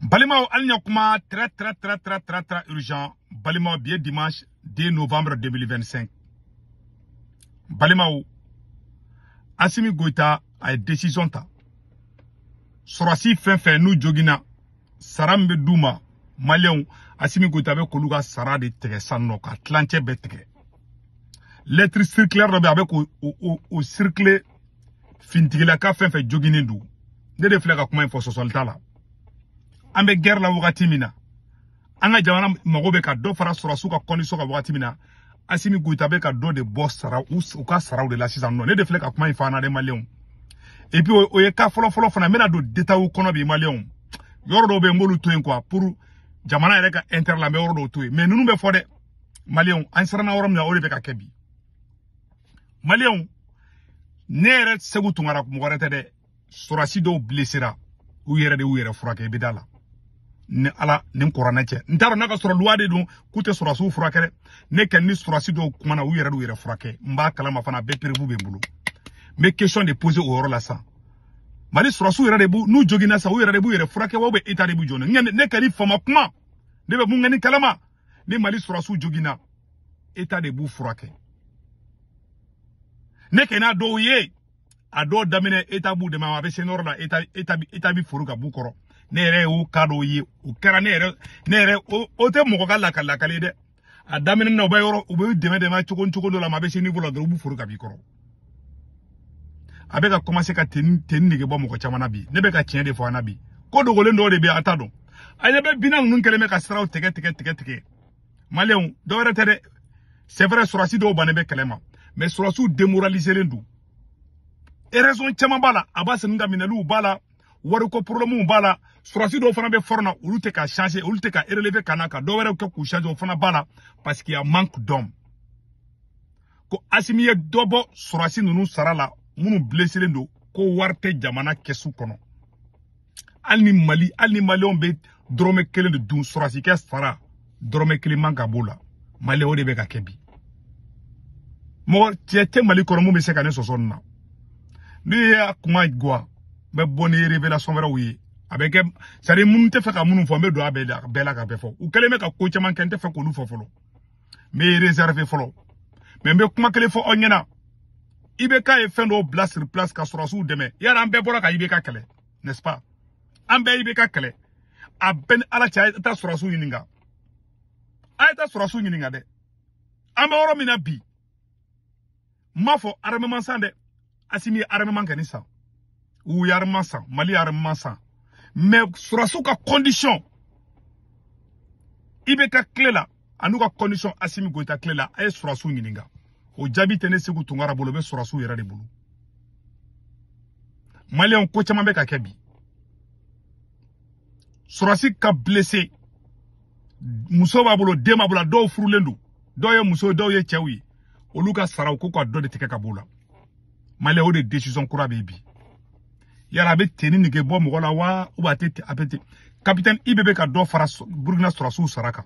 Balimaw, hali ɲa kuma, très très très très très très urgent. Balimaw, bi ye dimanche 2 novembre 2025. Balimaw, Assimi Goïta a ye décision ta. Sɔrɔsi fɛn fɛn n'u joginna, sara min bɛ d'u ma, maliyɛnw, Assimi Goïta bɛ k'olu ka sara de tigɛ sisan nɔ, ka tilancɛ bɛɛ tigɛ. Lettre circulaire dɔ bɛ yen, a bɛ k'o o circuler. Finitigilaka fɛn fɛn joginnen don, ne de filɛ ka kuma in fɔ, sɔsɔli t'a la. An bɛ guerre la wagati min na, an ka jamana mago bɛ ka dɔ fara sɔrɔsiw ka condition kan wagati min na, Assimi Goïta bɛ ka dɔ de bɔ sara u ka saraw de la sisan nɔ. Ne de filɛ ka kuma in fɔ an na dɛ, maliyɛnw. Et puis o ye cas fɔlɔ fɔlɔ fana. N bɛna don détail kɔnɔ bi, maliyɛnw. Yɔrɔ dɔw bɛ yen, n b'olu to yen quoi, pour jamana yɛrɛ ka intérêt la, n bɛ yɔrɔ dɔw to yen. Mais ninnu bɛ fɔ dɛ, maliyɛnw. An siranna yɔrɔ min na, o de bɛ ka kɛ bi, maliyɛnw. Ne yɛrɛ Segu Tunkara, mɔgɔ wɛrɛ tɛ dɛ. Sɔrɔsi dɔw blessera, u yɛrɛ de y'u yɛrɛ furakɛ. I bɛ da la ni Ala ni kuranɛ cɛ, n t'a dɔn n'a ka sɔrɔ loi de don k'u tɛ sɔrɔsiw furakɛ dɛ. Ne kɛ ni sɔrɔsi dɔw kumana, u yɛrɛ d'u yɛrɛ furakɛ. N b'a kalama fana, a bɛɛ preuve bɛ n bolo. N bɛ question de poser o yɔrɔ la sisan. Mali sɔrɔsiw yɛrɛ de b'u n'u joginna sa, u yɛrɛ de b'u yɛrɛ furakɛ wa, ou bien état de b'u jɔ? Ne kɛ ni fama kuma, ne bɛ mun kɛ ni kalama? Ni Mali sɔrɔsiw joginna, état de b'u furakɛ. Ne kɛ n'a dɔw ye, a dɔw daminɛ, état b'u dɛmɛ, a bɛ se yɔrɔ la, état bi foro ka b'u kɔrɔ. Ne yɛrɛ y'o cas dɔw ye, o kɛra ne yɛrɛ, ne yɛrɛ o tɛ mɔgɔ ka lakali ye dɛ. A daminɛ na, u bɛ yɔrɔ, u bɛ dɛmɛ dɛmɛ cogo cogo dɔ la, ma a bɛ se niveau la dɔrɔn, u b'u foro ka b'i kɔrɔ. A bɛ ka commencer ka ten ten nege bɔ mɔgɔ caman na bi. Ne bɛ ka tiɲɛ de fɔ an na bi. Ko dogolen dɔw de bɛ yen, a t'a dɔn. A ɲɛ bɛ bina ninnu kɛlen bɛ ka siraw tigɛ tigɛ tigɛ tigɛ, maliyɛnw. Dɔwɛrɛ tɛ dɛ, c'est vrai, sɔrɔsi dɔw bannen bɛ kɛlɛ ma, mais sɔrɔsiw démoraliselen don. Raison caman b'a la: a b'a sen ka minɛliw b'a la, wariko problème b'a la. Sɔrɔsi dɔw fana bɛ front na, olu tɛ ka changer, olu tɛ ka relever ka na ka dɔw wɛrɛw kɛ k'u changer, o fana b'a la, parce qu'il y a manque d'hommes. Ko Assimi ye dɔ bɔ sɔrɔsi ninnu sara la, minnu blesselen don, ko wari tɛ jamana kɛsu kɔnɔ. Hali ni Mali, hali ni maliyɛnw bɛ dɔrɔmɛ kelen de dun, sɔrɔsikɛ sara dɔrɔmɛ kelen man ka b'o la. Maliyɛn, o de bɛ ka kɛ bi. Mɔgɔ cɛ tɛ Mali kɔnɔ mun bɛ se ka ne sɔsɔ nin na. Ne y'a kuma guwa, n bɛ bɔ ni révélation wɛrɛw ye. A bɛ kɛ, c'est à dire, minnu tɛ fɛ ka minnu fɔ, n bɛ don a bɛɛ la ka bɛɛ fɔ. U kɛlen bɛ ka ko caman kɛ, n tɛ fɛ k'olu fɔ fɔlɔ, n bɛ réserver fɔlɔ. Mais n bɛ kuma kelen fɔ aw ɲɛna: IBK ye fɛn dɔw bila sur place ka sɔrɔsiw dɛmɛ. Yala an bɛɛ bɔra ka IBK kɛlɛ, n'est-ce pas? An bɛɛ IBK kɛlɛ. A bɛɛ ni Ala cɛ, a ye taa sɔrɔsiw ɲininka, a ye taa sɔrɔsiw ɲininka dɛ. An bɛ yɔrɔ min na bi, n m'a fɔ armement san dɛ. Assimi ye armement kɛ ni san, u ye armement san, Mali ye armement san, mais sɔrɔsiw ka condition IBK tile la an'u ka condition Assimi Goïta tile la, a ye sɔrɔsiw ɲininka. O jaabi tɛ ne Segu Tunkara bolo, o bɛ sɔrɔsiw yɛrɛ de bolo. Maliyɛnw, ko caman bɛ ka kɛ bi. Sɔrɔsi ka blessé, muso b'a bolo, den b'a bolo, dɔw furulen don, dɔw ye muso, dɔw ye cɛw ye, olu ka saraw ko ka dɔ de tigɛ ka b'o la. Maliyɛn, o de décision kura bɛ yen bi. Yala a bɛ tenni nege bɔ mɔgɔ la wa, ou bien a tɛ? A bɛ ten. Capitaine IB bɛ ka dɔ fara Burukina sɔrɔsiw sara kan,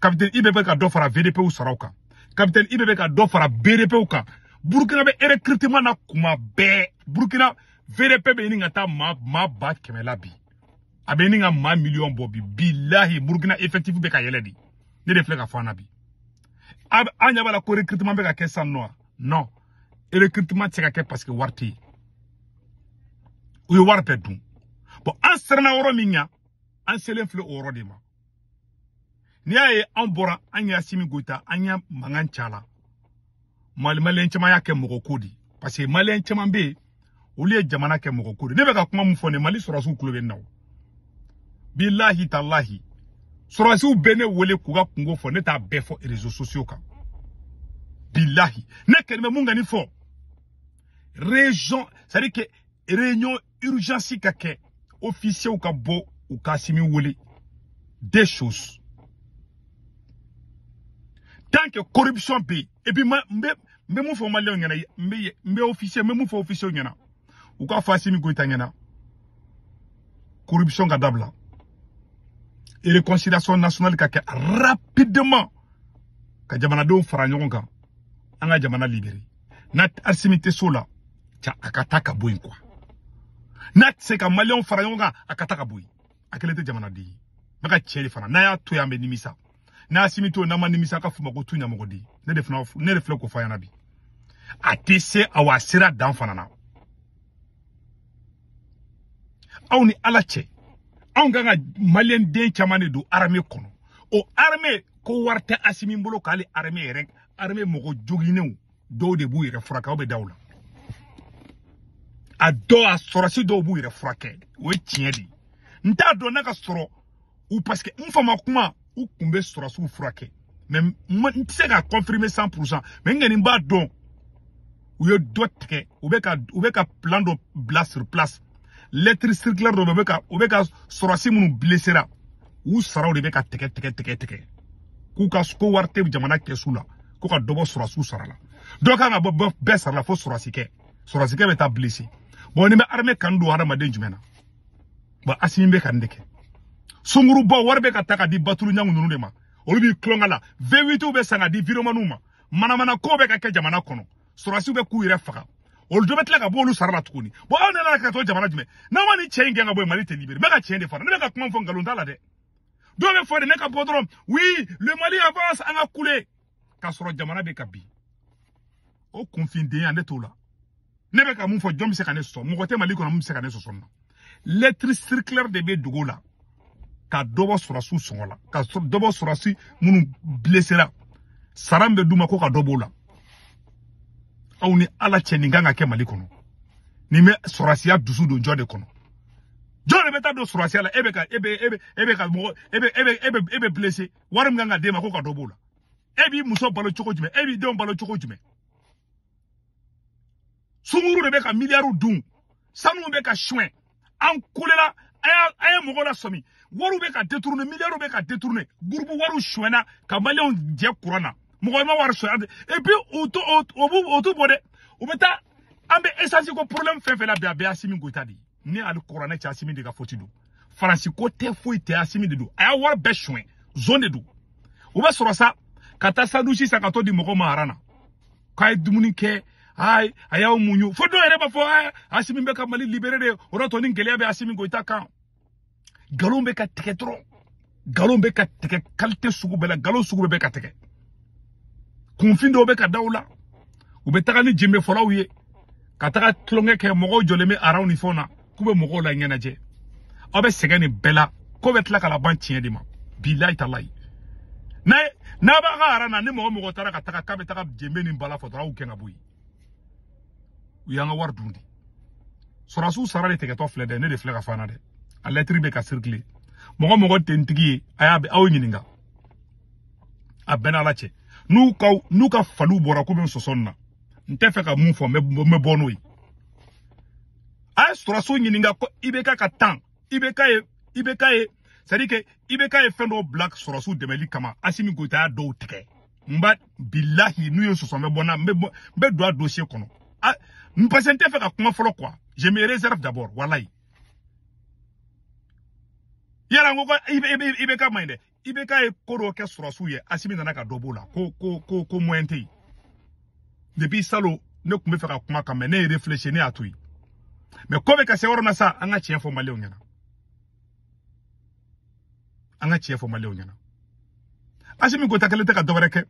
capitaine IB bɛ ka dɔ fara VDPw saraw kan, capitaine IB bɛ ka dɔ fara BDPw kan. Burukina bɛ recrutement na kuma bɛɛ. Burukina VDP bɛ ɲini ka taa maa 100 000 la bi, a bɛ ɲini ka maa miliyɔn bɔ bi. Bilahi, Burukina effectif bɛ ka yɛlɛ de. Ne de filɛ ka fɔ an na bi. An ɲɛ b'a la ko recrutement bɛ ka kɛ sisan nɔ. Non, recrutement tɛ se ka kɛ parce que wari tɛ yen, u ye wari bɛɛ dun. Bon, an siranna yɔrɔ min ɲɛ, an selen filɛ o yɔrɔ de ma. N'i y'a ye an bɔra, an ye Assimi Goïta, an ye mankan ca la. Mali, maliyɛn caman y'a kɛ mɔgɔ ko de, parce que maliyɛn caman bɛ yen, olu ye jamana kɛ mɔgɔ ko de. Ne bɛ ka kuma min fɔ nin, Mali sɔrɔsiw tulo bɛ n na o. Bilahi talahi, sɔrɔsiw bɛ ne wele k'u ka kungo fɔ, ne t'a bɛɛ fɔ réseaux sociaux kan. Bilahi, ne kɛlen bɛ mun ka nin fɔ, région, c'est à dire que réunion urgence ka kɛ, officiers ka bɔ, u ka Assimi wele. Des choses, tant que corruption bɛ yen. Et puis n bɛ mun fɔ maliyɛnw ɲɛna? N bɛ officier, n bɛ mun fɔ officiers ɲɛna? U k'a fɔ Assimi Goïta ɲɛna, corruption ka dabila et réconciliation nationale ka kɛ rapidement, ka jamanadenw fara ɲɔgɔn kan, an ka jamana libérer. N'a Assimi tɛ so la, ca a ka taa ka bɔ yen quoi. N'a tɛ se ka maliyɛnw fara ɲɔgɔn kan, a ka taa ka bɔ yen. A kelen tɛ jamanaden ye. N bɛ ka tiɲɛ de fana. N'a y'a to yen an bɛ nimisa. N'a Asimi to yen n'an ma nimisa ka f'u ma ko tu ɲamɔgɔden. Ne de filɛ k'o fɔ a ɲɛna bi. A tɛ se awa a sera dan fana na. Aw ni Ala cɛ. Anw kan ka maliyɛn den caman de don armée kɔnɔ. O armée ko wari tɛ Asimi bolo k'ale armée yɛrɛ armée mɔgɔ joginnenw dɔw de b'u yɛrɛ furakɛ aw bɛ da o la. A dɔw a sɔrɔsi dɔw b'u yɛrɛ furakɛ o ye tiɲɛ de ye. N t'a dɔn n'a ka sɔrɔ u parce que n fama kuma u kun bɛ sɔrɔsiw furakɛ mais n tɛ se ka confirmer 100% mais n kɔni b'a dɔn u ye dɔ tigɛ u bɛ ka plan dɔ bila sur place. Lettre circulaire dɔ bɛ ka u bɛ ka sɔrɔsi minnu blessera u saraw de bɛ ka tigɛ tigɛ tigɛ tigɛ k'u ka ko wari tɛ jamana kɛsu la ko ka dɔ bɔ sɔrɔsiw sara la dɔ kan ka bɔ bɛɛ sara la fo sɔrɔsikɛ sɔrɔsikɛ bɛ taa blessé. Bon ni bɛ armée kan don hadamaden jumɛn na? Bon Asimi bɛ ka nin de kɛ. Sunguruba wari bɛ ka ta ka di batulu ɲangu ninnu de ma. Olu b'i tulonkɛ la. V8 bɛ san ka di viromaniw ma. Manamana ko bɛ ka kɛ jamana kɔnɔ. Sɔrɔsiw bɛ k'u yɛrɛ faga. Olu dɔ bɛ tila ka bɔ olu sara la tuguni. Bon aw nana ka to jamana jumɛn? N'aw ma nin cɛ in gɛn ka bɔ yen Mali tɛ libéré. N bɛ ka tiɲɛ de fɔ. Ne bɛ ka kuma fɔ nkalon t'a la dɛ. Dɔw bɛ fɔ de ne ka bɔ dɔrɔn. Oui, le Mali avance an ka kule. K'a sɔrɔ jamana bɛ ka bin. O kunfindenya ne t'o la. Ne bɛ ka mun fɔ jɔn bɛ se ka ne sɔsɔ? Mɔgɔ tɛ Mali kɔnɔ mun bɛ se ka ne sɔsɔ nin na. Lettre circulaire de bɛ dogo la. Ka dɔ bɔ sɔrɔsiw sɔngɔ la. Ka dɔ bɔ sɔrɔsi minnu blessera. Sara min bɛ d'u ma ko ka dɔ b'o la. Aw ni Ala cɛ nin kan ka kɛ Mali kɔnɔ. Nin bɛ sɔrɔsiya dusu don jɔn de kɔnɔ. Jɔn de bɛ taa don sɔrɔsiya la e bɛ ka e bɛ ka mɔgɔ e bɛ blessé wari min kan ka d'e ma ko ka dɔ b'o la. E b'i muso balo cogo jumɛn? E b'i denw balo cogo jumɛn? Sunguru de bɛ ka miliyariw dun. Sanu bɛ ka suɲɛ. An kulela a ye mɔgɔw lasɔmi. Wariw bɛ ka détourner, miliyariw bɛ ka détourner. Groupe wariw suɲɛna ka maliyɛnw jɛ kuran na. Mɔgɔ ma wari sɔrɔ et puis u t'u bɔ dɛ. U bɛ taa an bɛ essence ko problème fɛn fɛn la bi a bɛɛ Asimi Goyita de ye. Ni ale kuranɛ cɛ Asimi de ka faute don. Faransi ko tɛ foyi tɛ Asimi de don. A y'a wari bɛɛ suɲɛ. Zon de don. U bɛ sɔrɔ sa ka taa sandwich san ka t'o di mɔgɔw ma aran na. K'a ye dumuni kɛ. Ayi a y'aw muɲu fo dɔw yɛrɛ b'a fɔ Asimi bɛ ka Mali libéré de o de to ni gɛlɛya bɛ Asimi Goyita kan. Nkalon bɛ ka tigɛ dɔrɔn. Nkalon bɛ ka tigɛ qualité sugu bɛɛ la nkalon sugu bɛɛ bɛ ka tigɛ. Kunfin dɔw bɛ ka da u la. U bɛ taga ni jenbefɔlaw ye ka taga tulonkɛ kɛ mɔgɔw jɔlen bɛ araw ni fɛnw na k'u bɛ mɔgɔw la ɲɛnajɛ. Aw bɛ sɛgɛn nin bɛɛ la ko bɛ tila ka laban tiɲɛ de ma. Bilayi talayi. N'a b'a ka aran na ni mɔgɔ mɔgɔ taara ka taga k'a bɛ taga jenbe ni bala fɔ dɔrɔn aw gɛn ka bɔ yen. U y'an ka wari dun de. Sɔrɔsiw sara de tigɛtɔ filɛ dɛ ne de filɛ ka fana dɛ. A lɛtiri bɛ ka circuler. Mɔgɔ mɔgɔ tentigi ye a y'a aw ɲininka. A bɛɛ n'Ala cɛ. N'u ka faliw bɔra k'u bɛ sɔsɔ nin na. N tɛ fɛ ka mun fɔ n bɛ bɔ n'o ye. A ye sɔrɔsiw ɲininka ko IBK ka tan. IBK ye c'est à dire que IBK ye fɛn dɔw bila sɔrɔsiw dɛmɛli kama. Asimi Goyita y'a dɔw tigɛ. N ba bilahi n'u ye sɔsɔ n bɛ bɔ n'a n bɛ don a dossier kɔnɔ. Ah, parce que n tɛ fɛ ka kuma fɔlɔ quoi. Je me réserve d'abord walayi. Yala n ko IBK man ɲi dɛ. IBK ye ko dɔ kɛ sɔrɔsiw ye Asimi nana ka dɔ b'o la ko moyen tɛ yen. Depuis salon ne tun bɛ fɛ ka kuma kan mais ne ye réfléchi ne y'a to yen. Mais ko bɛ ka se yɔrɔ min na sa an ka tiɲɛ fɔ maliyɛnw ɲɛna. An ka tiɲɛ fɔ maliyɛnw ɲɛna. Asimi Goyita kelen tɛ ka dɔ wɛrɛ kɛ.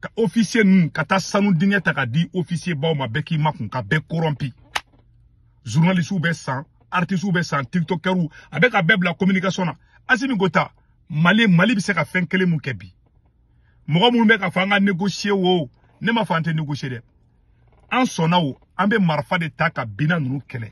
Ka officier ninnu ka taa sanu dingɛ ta ka di officier baw ma bɛɛ k'i makun ka bɛɛ corrompi. Journalistes bɛ san, artistes bɛ san, tiktokers a bɛ ka bɛɛ bila communication na. Asimi Goyita Mali bɛ se ka fɛn kelen mun kɛ bi. Mɔgɔ minnu bɛ ka fɔ an ka négocier o ne ma fɔ an tɛ négocier dɛ. An sɔnna o an bɛ marifa de ta ka bina ninnu kɛlɛ.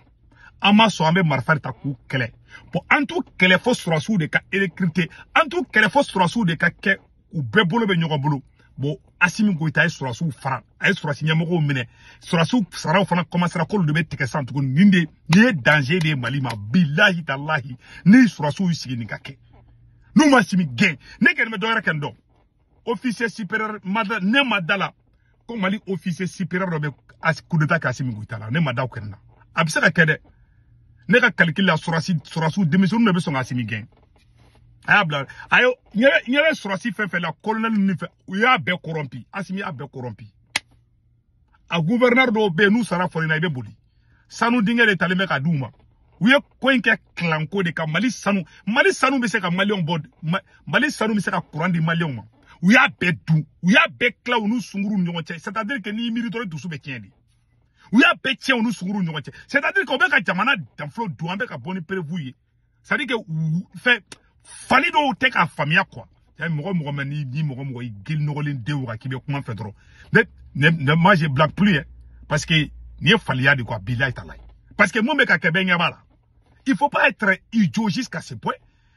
An ma sɔn an bɛ marifa de ta k'u kɛlɛ. Bon an t'u kɛlɛ fo sɔrɔsiw de ka recruter. An t'u kɛlɛ fo sɔrɔsiw de ka kɛ u bɛɛ bolo bɛ ɲɔgɔn bolo. Bon Asimi Goyita ye sɔrɔsiw fara a ye sɔrɔsi ɲɛmɔgɔw minɛ. Sɔrɔsiw saraw fana commencera k'olu de bɛ tigɛ sisan tuguni. Nin de nin ye danger de ye Mali ma. Bilahi talahi ni sɔrɔsiw y'u sigi nin ka kɛ. N'u ma Asimi gɛn ne kɔni bɛ dɔ wɛrɛ kɛ n dɔn. Officier supérieur ne ma da la ko Mali officier supérieur dɔ bɛ coup d'état kɛ Asimi Goyita la ne ma da o kɛnɛ na. A bɛ se ka kɛ dɛ. Ne ka calcul la sɔrɔsiw denmisɛnninw de bɛ sɔn ka Asimi gɛn. A y'a bila a ye ɲɛ bɛ sɔrɔsi fɛn fɛn la colonel ninnu fɛ u y'a bɛɛ corrompi. Asimi y'a bɛɛ corrompi. A gouverneur dɔw bɛ yen n'u sara fɔlɔ i na i bɛ boli. Sanu dingɛ de talen bɛ ka d'u ma. U ye ko in kɛ kilanko de ka Mali sanu. Mali sanu bɛ se ka maliyɛnw bɔ, Mali sanu bɛ se ka courant di maliyɛnw ma. U y'a bɛɛ dun, u y'a bɛɛ tila u n'u sunkuruw ni ɲɔgɔn cɛ. C'est à dire que n'i miiri dɔrɔn dusu bɛ tiɲɛ de. U y'a bɛɛ tiɲɛ u n'u sunkuruw ni ɲɔgɔn cɛ. C'est à dire que u bɛ ka jamana danfolo dun, an bɛ ka bɔ ni prévu ye. C'est à dire que fɛn fali dɔw tɛ k'a faamuya quoi. Mɔgɔ mɔgɔ ma ni mɔgɔ mɔgɔ i geli nɔgɔlen denw kan k'i bɛ kuma fɛ dɔrɔn. Ne moi je blague plus hein, parce que nin ye faliya de quoi, bilahi talahi. Parce que mun bɛ ka kɛ bɛɛ ɲɛ b'a la. Il faut pas être idiot jusqu'à ce point.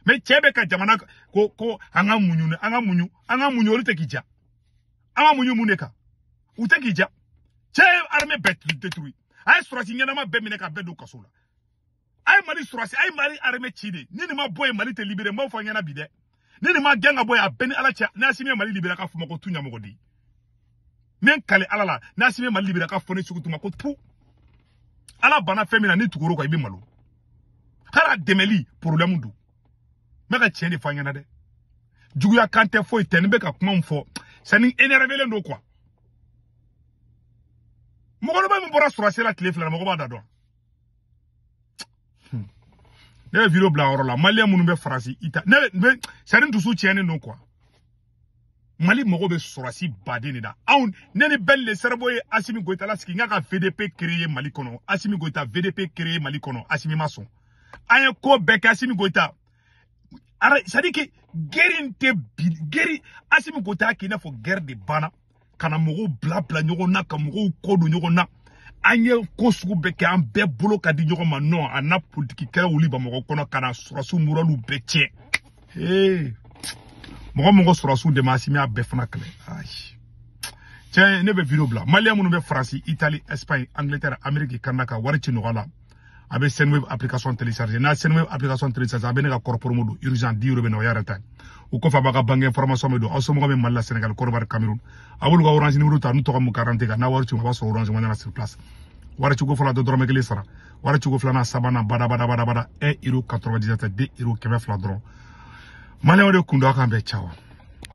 Mais cɛ bɛ ka jamana ko an ka muɲu, an ka muɲu, an ka muɲu, olu tɛ k'i ja. An ka muɲu mun de kan? U tɛ k'i ja. Cɛ ye armée bɛɛ détruit. A ye sɔrɔsi ɲɛnama bɛɛ minɛ ka bɛɛ don kaso la. A ye Mali sɔrɔsi, a ye Mali armée ci de. Ni nin ma bɔ yen, Mali tɛ libéré. N b'aw fɔ ɲɛna bi dɛ. Ni nin ma gɛn ka bɔ yen, a bɛɛ ni Ala cɛ. Ni Asimi ye Mali libéré, k'a fɔ ma ko tu ɲamɔgɔ den. N bɛ n kale Ala la, ni Asimi ye Mali libéré, k'a fɔ ne Sékou Touma ko tu. Ala banna fɛn min na, ni tugur'o kan, i bɛ malo. Hali a dɛmɛli problème don. N bɛ ka tiɲɛ de fɔ an ɲɛna dɛ. Juguya kan tɛ, foyi tɛ, ni bɛ ka kuma min fɔ, c'est ni énervé don quoi. Mɔgɔkɔrɔba min bɔra sɔrɔsi la tile fila la, mɔgɔ b'a da dɔn. Ne bɛ vidéo bila yɔrɔ la, maliyɛn minnu bɛ Faransi, Ita, ne bɛ c'est ni dusu tiɲɛnen don quoi. Mali mɔgɔ bɛ sɔrɔsi baden de la. Anw, ne ni Ben le Cerveau ye Asimi Goïta lasigi, n k'a ka VDP créer Mali kɔnɔ. Asimi Goïta VDP créer Mali kɔnɔ, Asimi ma sɔn. An ye ko bɛɛ kɛ Asimi Goïta. C'est à dire que guerre in tɛ bi, guerre Asimi Goïta k'i n'a fɔ guerre de banna. Ka na mɔgɔw bila bila ɲɔgɔn na, ka mɔgɔw kɔ don ɲɔgɔn na. An ye ko sugu bɛɛ kɛ, an bɛɛ bolo ka di ɲɔgɔn ma. Non, a n'a politiki kɛlɛ wuli Bamakɔ kɔnɔ ka na sɔrɔsiw muraliw bɛɛ tiɲɛ. Ee, mɔgɔ mɔgɔ sɔrɔsiw dɛmɛ, Asimi y'a bɛɛ fana kɛlɛ. Ayi, tiɲɛ, ne bɛ vidéo bila. Maliyɛn minnu bɛ Faransi, Italie, Espagne, Angleterre, Amérique, Canada ka wari ci nɔgɔya la, a bɛ Sendwave application télécharger. N'a Sendwave application télécharger, a bɛ ne ka code promo don urgent 10 euros bɛ na, o y'a yɛrɛ ta ye. O kɔfɛ, a b'a ka banque information bɛ don. Aw somɔgɔw bɛ Mali la, Sénégal, Côte d'Ivoire, Cameroun, a b'olu ka Orange numéro ta n'u tɔgɔ mun carte kan. N'a wari ci, a b'a sɔrɔ Orange Money na sur place. Wari ciko fɔlɔ, dɔ dɔrɔmɛ kelen sara. Wari ciko filanan, sabanan, bada bada bada bada, 1 euro 97, 2 euro 200 dɔrɔn. Maliyɛnw de kun don, aw k'an bɛn, ciao.